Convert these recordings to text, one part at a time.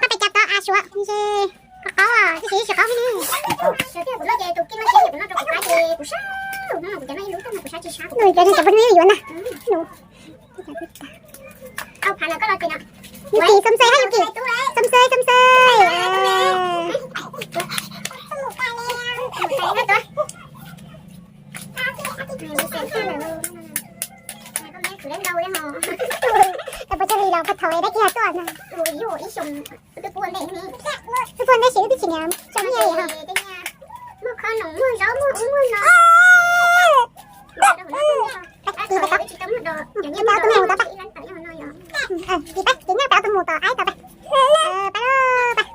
Pab pes cas tau av suav, ntshe qaub qaub, tib si tsis qaub li. Kuv no ces tus kij no ces kuv no rau kuv qab ces kuv sab, kuv no kuv cov no ib lub tag no kuv sab tsis sab. Nws cov no cov phooj ywg yuav na. Yuki, xam xes hab Yuki. Xam xes, xam xes. Tau pes tsawg li los pab thaum dab kiag tuaj na. Twb puag ntej siv twb tsis niam tso nyiaj li ho. Muaj khoom noj, muaj zaub, muaj ub muaj no. Ib pab tus mus tod pab. Ib pab tus mus tod aib tod pab. Pab pab.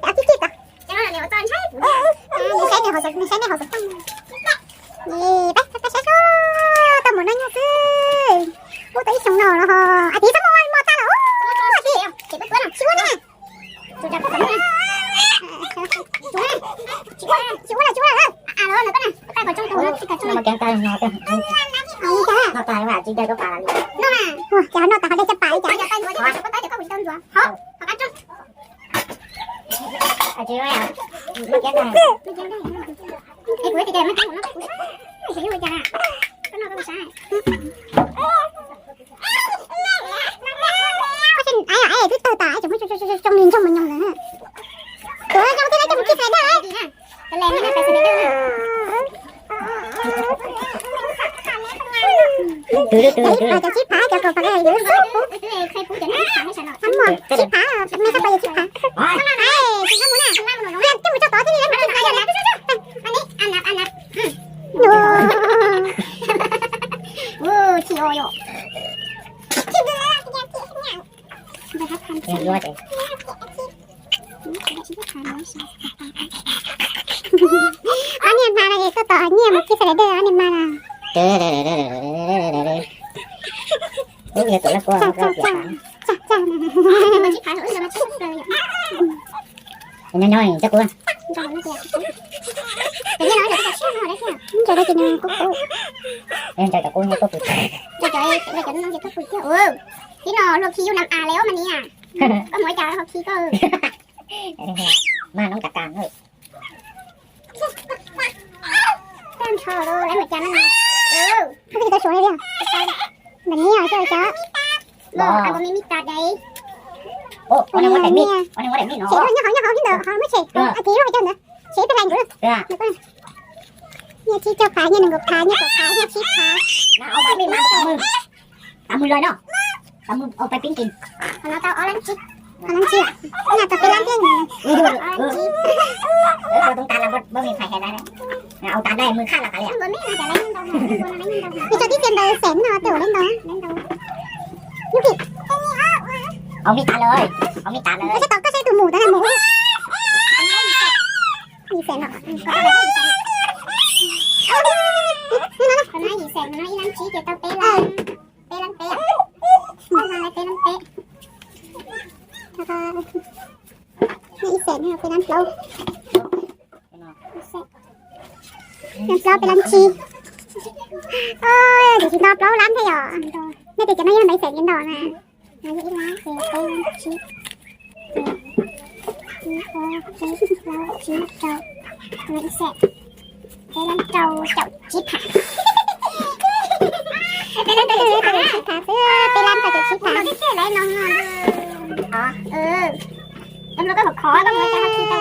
Pab tib kib tod. Nws saib nej hauv xov tooj. Pab pab saib, tau mus noj nyuag xwb. Ub, tau ib xyoo no los ho. A tiv txhob muaj muaj tag lawm. A tiv, tsis ua na. Tsis ua lawm, tsis ua lawm. Noj tas ho dej caj pas li cas. Noj tas ho dej caj pas li cas. Twb tawg tas, tsoo li ntsoog mas nyoos lawm. Tuav zoo thiab, coj mus khi slider. Cov sib phav, cov kaum phav, cov sib pub. Sib phav, me sab pais yog sib phav. Tus no mus na, coj mus tso tod thiab li. Ob niag hma no es tuaj tos nyiaj mus khi slider, ob niag hma no. Nyob nyob cov kub. Nyob cov kub nyob tuaj pw. Tib no luag khi yus nam as le ob mas ni. Koj mus ua cas ho khi koj. Mas noob tas tas. Tag nrho lawv mas cas no. Npam ni os, cov cov. Ua me me tas dais. Nyob hauv, nyob hauv, nyob hauv, muab tshem, a tiv lub hauv cov ntawd, tshem peb hlais nkuv. Nyiaj tsib caug phav, nyiaj nees nkaum phav, nyiaj kaum phav, nyiaj tsib phav. Tam mus lawm no. Tam mus ua pais pib kis. Qhov no tau ob lab tsib. Ob lab tsib, nyaj tau peb lab thiab. Ob lab tsib. Ua tas dai mws khaj los tas li. Ib tsoom tib xiab ntawd xeem no tej zaum li ntawd. Ua li tas lawm, ua li tas lawm. Koj saib tus mus tas mus. Yim xeem no. Qhov no yim xeem no ib lab tsib ces tau peb lab, peb lab peb, peb lab peb. Ib xeem no peb lab plaub. Plaub peb lab tsib. Ces tsis nto plaub lab thiab yom. Nej tias cov no yog ntau xeem li ntawd na. No yog ib lab ces peb lab tsib. Ib, ob, peb, plaub, tsib, rau, ib xeem. Peb lab rau caum tsib phav. Peb lab rau caum tsib phav xwb, peb lab rau caum tsib phav. Tus niam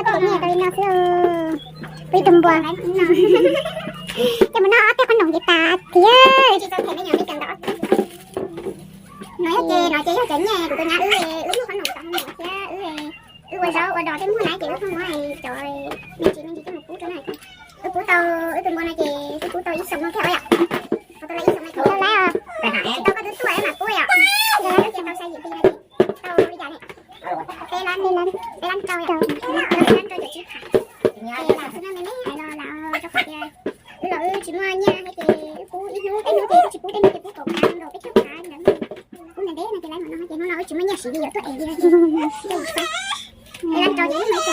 tau li no xwb. Peb tus npua. Ces mus noj ob teg qhob noom ces tas thiab. No ces no ces yog cov nyiaj kuv tus nyab wb, wb muab qhob noom tau thiab wb, wb ua zaub ua dos tej muag na ces wb muab cov me ntsis me ntsis coj mus pub rau na. Wb pub tau, wb tus npua no ces wb pub tau ib xyoos no thiab os yom. Tau ib xyoos no thiab. Tau koj twb tuaj mas pub yom. Ces tau xya yim pis no ces tau li cas ne? Peb lab, peb lab rau yom. Peb lab rau caum tsib phav. Ces lam xwb no me me hais los lam rau qhov tias wb los wb tsis muaj nyiaj thiab ces wb pub ib hnub peb hnub ces wb tsis pub tej no ces pub kaum phav los peb caug phav ntawd. Pub ntev ntev no ces lawv mam noj ces hnub no wb tsis muaj nyiaj siv li yuav tuaj es li no ces peb lab rau ces wb mam